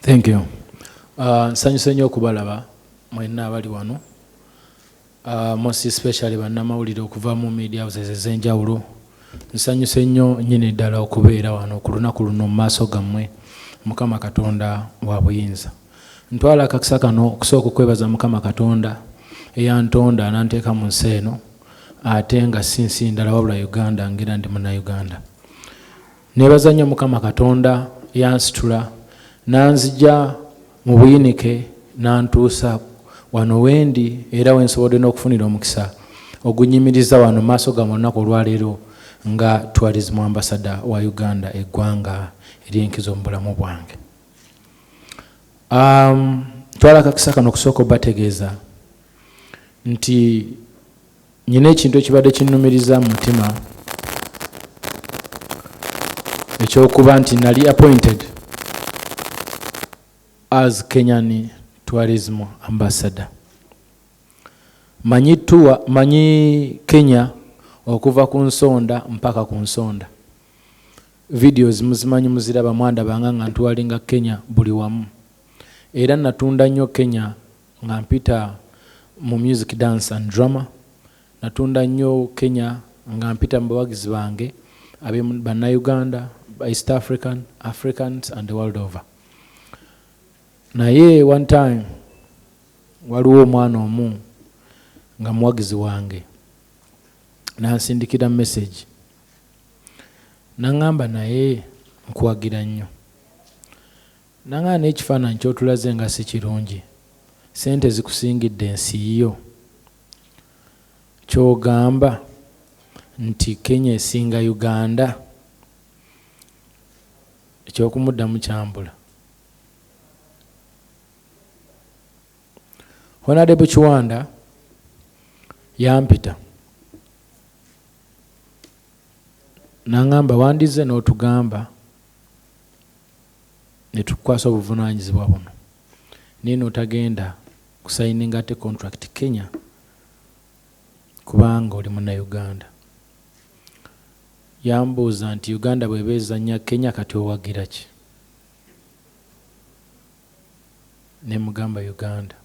Thank you. Nsanyuse nnyo okubalaba mwenna abali wano, most especially bannamawulire okuva mu media houses ez'enjawulo. Nsanyuse nnyo nnyini ddala okubeera wano ku lunaku luno mu maaso gammwe. Mukama Katonda wa buyinza. Ntwala akakisa kano okusooka okwebaza Mukama Katonda eyantonda n'anteeka mu nsi eno, ate nga si nsi ndala wabula Uganda, ng'era ndi Munnayuganda. Neebaza nnyo Mukama Katonda eyansitula n'anzigya mu buyinike n'antuusa wano wendi, era wensobodde n'okufunira omukisa ogunyimiriza wano mu maaso gammwe olunaku olwaleero nga tourism ambassador wa Uganda, eggwanga ery'enkizo mu bulamu bwange. Ntwala akakisa kano okusooka obategeeza nti nyina ekintu ekibadde kinnumiriza mu mutima ekyokuba nti nali appointed as Kenyan tourism ambassador. Manyi tour, manyi Kenya okuva ku nsonda mpaka ku nsonda. Videos muzimanyi, muziraba, mwandabanga nga ntwalinga Kenya buli wamu. Era natunda nnyo Kenya nga mpita mu music, dance and drama. Natunda nnyo Kenya nga mpita mu bawagizi bange abe Bannayuganda, East African, Africans and the world over. Naye one time waliwo omwana omu nga muwagizi wange n'ansindikira message n'aŋŋamba, naye nkuwagira nnyo, n'aŋŋamba naye ekifaananyi ky'otulaze nga si kirungi, ssente zikusingidde ensi yo, ky'ogamba nti Kenya esinga Uganda? Ekyokumuddamu kyambula. Honorable Kiwanda yampita n'aŋŋamba, wandize n'otugamba ne tukukwasa obuvunaanyizibwa buno, naye n'otagenda kusayininga ate contract Kenya kubanga oli Munnayuganda. Yambuuza nti Uganda bw'eba ezannya Kenya kati owagira ki? Ne mugamba Uganda.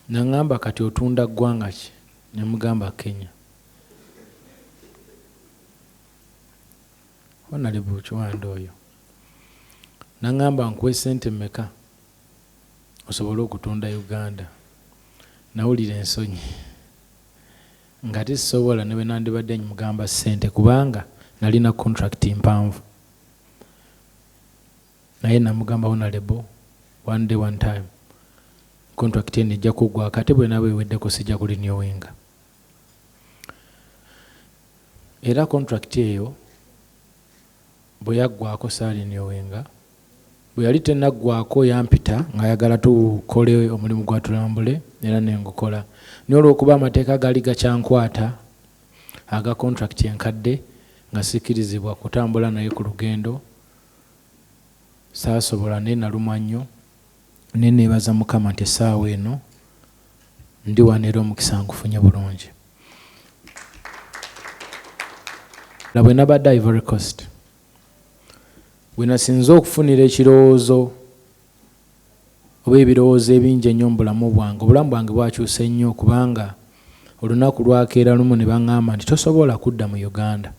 N'aŋŋamba kati otunda ggwanga ki? Ne mugamba Kenya. Honorable Kiwanda oyo n'aŋŋamba nkuwe ssente mmeka osobole okutunda Uganda? Nawulira ensonyi nga tesisobola ne bwe nandibadde mugamba ssente kubanga nalina contract mpanvu. Naye namugamba, Honorable, one day, one time contract eno ejja kuggwako, ate bwenaaba eweddeko sijja kurenewinga. Era contract eyo bwe yaggwako saarenewinga. Bwe yali tennaggwako yampita ng'ayagala tukole omulimu gwa Tulambule, era nengukola, naye olw'okuba amateeka gaali gakyankwata aga contract enkadde nga sikkirizibwa kutambula naye ku lugendo, saasobola, naye nalumwa nnyo. Ne neebaza Mukama nti essaawa eno ndi wano era omukisa ngufunye bulungi. Bwe nabadde Ivory Coast, bwe nasinze okufunira ekirowoozo oba ebirowoozo ebingi ennyo mu bulamu bwange, obulamu bwange bwakyuse nnyo, kubanga olunaku lwakeera lumu ne baŋŋamba nti tosobola kudda mu Uganda,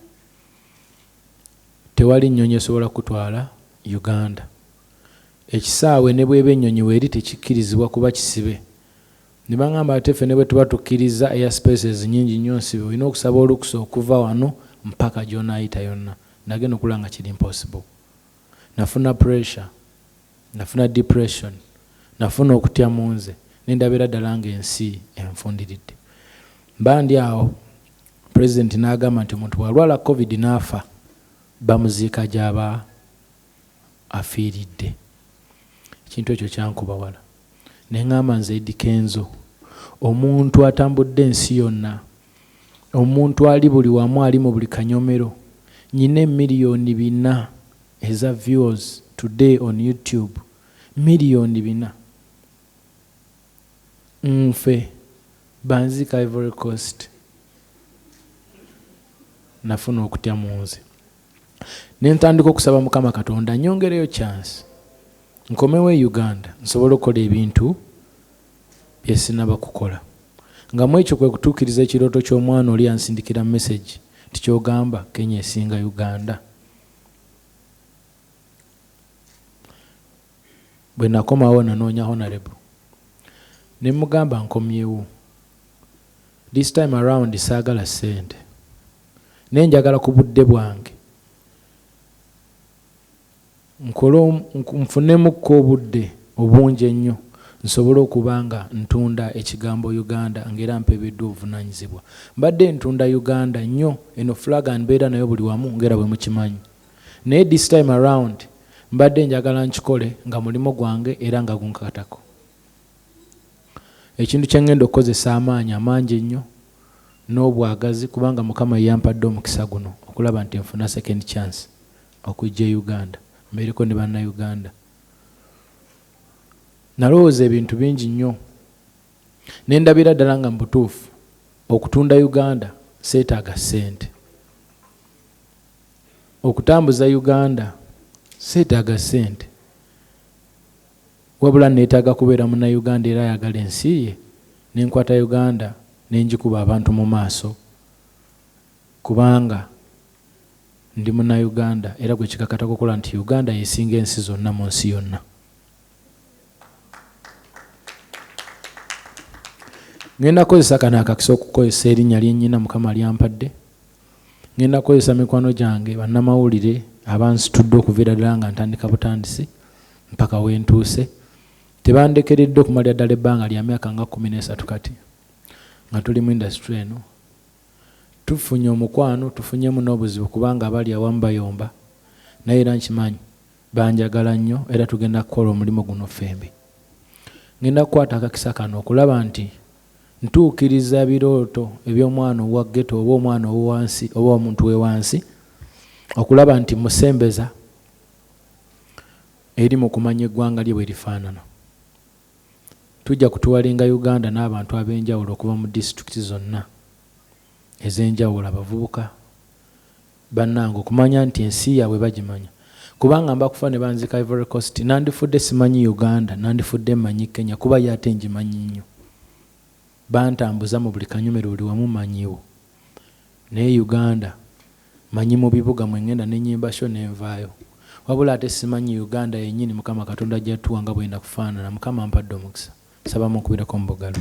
tewali nnyonyi esobola kutwala Uganda, ekisaawe ne bw'eba ennyonyi weeri tekikkirizibwa kuba kisibe. Ne baŋŋamba ate ffe ne bwe tuba tukkiriza, air spaces nnyingi nnyo nsibe, olina okusaba olukusa okuva wano mpaka gy'onaayita yonna. Nagenda okulaba nga kiri impossible. Nafuna pressure, nafuna depression, nafuna okutya mu nze, ne ndabira ddala ng'ensi enfundiridde. Mba ndi awo, Pulezidenti n'agamba nti omuntu bw'alwala COVID n'afa bamuziika gy'aba afiiridde. Ekintu ekyo kyankuba wala. Ne ŋŋamba nze Eddy Kenzo, omuntu atambudde ensi yonna, omuntu ali buli wamu, ali mu buli kanyomero, nyina 4 miliyoni eza views today on YouTube, 4 miliyoni, nfe banziika Ivory Coast? Nafuna okutya mu nze, ne ntandika okusaba Mukama Katonda nyongereyo chance. Nkomewo e Uganda nsobole okukola ebintu bye sinnaba kukola. Nga mu ekyo kwe kutuukiriza ekirooto ky'omwana oli ansindikira message nti ky'ogamba Kenya esinga Uganda? Bwe nakomawo nanoonya Honourable ne mmugamba nkomyewo. This time around saagala ssente naye njagala ku budde bwange nkole nfunemukko obudde obungi ennyo nsobole okuba nga ntunda ekigambo Uganda ng'era mpeebeddwa obuvunaanyizibwa. Mbadde ntunda Uganda nnyo, eno flag mbeera nayo buli wamu ng'era bwe mukimanyi. Naye this time around mbadde njagala nkikole nga mulimo gwange era nga gunkakatako. Ekintu kye ngenda okukozesa amaanyi amangi ennyo n'obwagazi kubanga Mukama ye yampadde omukisa guno okulaba nti nfuna second chance okujja e Uganda mbeereko ne Bannayuganda. Nalowooza ebintu bingi nnyo ne ndabira ddala nga mu butuufu okutunda Uganda seetaaga ssente. Okutambuza Uganda seetaaga ssente wabula nneetaaga kubeera Munnayuganda era ayagala ensi ye ne nkwata Uganda ne ngikuba abantu mu maaso kubanga ndi Munnayuganda era gwe kikakatako okukola nti Uganda y'esinga ensi zonna mu nsi yonna. Ngenda kukozesa kano akakisa okukozesa erinnya lye nnyina Mukama ly'ampadde. Ngenda kukozesa mikwano gyange bannamawulire abansitudde okuviira ddala nga ntandika butandisi mpaka we ntuuse. Tebandekeredde okumalira ddala ebbanga lya myaka nga 13 kati nga tuli mu industry eno. Tufunye omukwano, tufunyemu n'obuzibu kubanga abali awamu bayomba naye era nkimanyi banjagala nnyo era tugenda kukola omulimu guno ffembi. Ngenda kukwata akakisa kano okulaba nti Ntuukiriza ebirooto eby'omwana owa ghetto oba omwana owowansi oba omuntu wewansi okulaba nti musembeza eri mu kumanya eggwanga lye bwerifaanana. Tujja kutuwalinga Uganda n'abantu ab'enjawulo okuva mu disitulikiti zonna ez'enjawulo abavubuka, Bannange okumanya nti ensi yaabwe bagimanya kubanga mba kufa ne banziika Ivory Coast nandifudde simanyi Uganda nandifudde mmanyi Kenya kuba yo ate ngimanyi nnyo. Bantambuza mu buli kanyomero buli wamu manyiwo naye Uganda manyi mu bibuga mwe ngenda ne nyimba show ne nvaayo wabula ate simanyi Uganda yennyini Mukama Katonda gy'atuwa nga bw'erina kufaanana. Mukama ampadde omukisa. Nsaba munkubireko mu bugalo.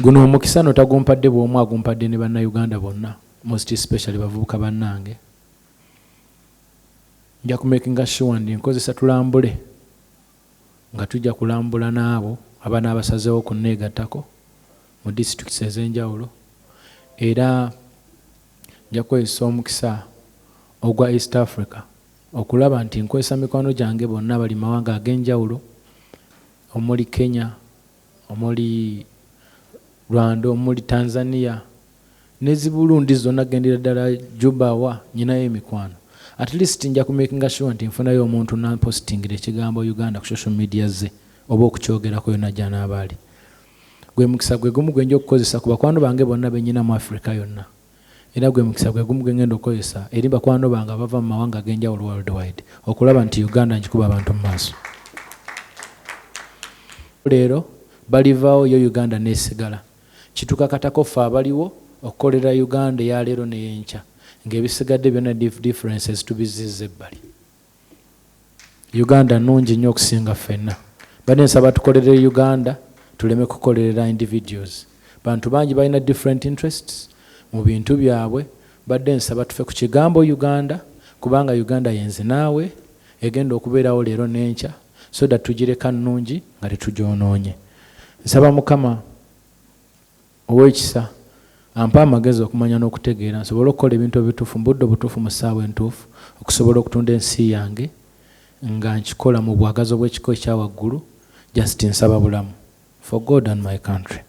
Guno omukisa no tagumpadde bwomu agumpadde ne bannayuganda bonna most especially bavubuka bannange. Nja kumakinga sure ndi nkozesa tulambule nga tujja kulambula n'abo abanaaba basazeewo okunneegattako mu disitulikiti ez'enjawulo era nja kukozesa omukisa ogwa East Africa Okulaba nti nkozesa mikwano gyange bonna abali mu mawanga ag'enjawulo omuli Kenya, omuli Rwanda, omuli Tanzania ne zi Burundi zonna gendera ddala Juba wa nyinayo emikwano. At least nja ku makinga sure nti nfunayo omuntu nampositingira ekigambo Uganda ku social media ze oba okukyogerako yonna gy'anaaba ali. Gwe mukisa gwe gumu gwe nja okukozesa ku bakwano bange bonna be nyina mu Africa yonna. Era gwe mukisa gwe gumu gwe ngenda okukozesa eri bakwano bange abava mu mawanga ag'enjawulo worldwide okulaba nti Uganda ngikuba abantu mu maaso. Leero balivaawo yo Uganda n'esigala. Kitukakatako ffe abaliwo okukolerera Uganda eya leero n'eyenkya ng'ebisigadde byonna differences tubizzizza ebbali. Uganda nnungi nnyo okusinga ffenna. Mbadde nsaba tukolerere Uganda tuleme kukolerera individuals. Bantu bangi balina different interests mu bintu byabwe. Mbadde nsaba tufe ku kigambo Uganda kubanga Uganda yenze naawe egenda okubeerawo leero n'enkya so that tugireka nnungi nga tetugyonoonye. Nsaba Mukama Ow'ekisa, ampe amagezi okumanya n'okutegeera nsobole okukola ebintu ebituufu mu budde obutuufu mu ssaawa entuufu okusobola okutunda ensi yange nga nkikola mu bwagazi obw'ekika ekya waggulu just nsaba bulamu for God and my country.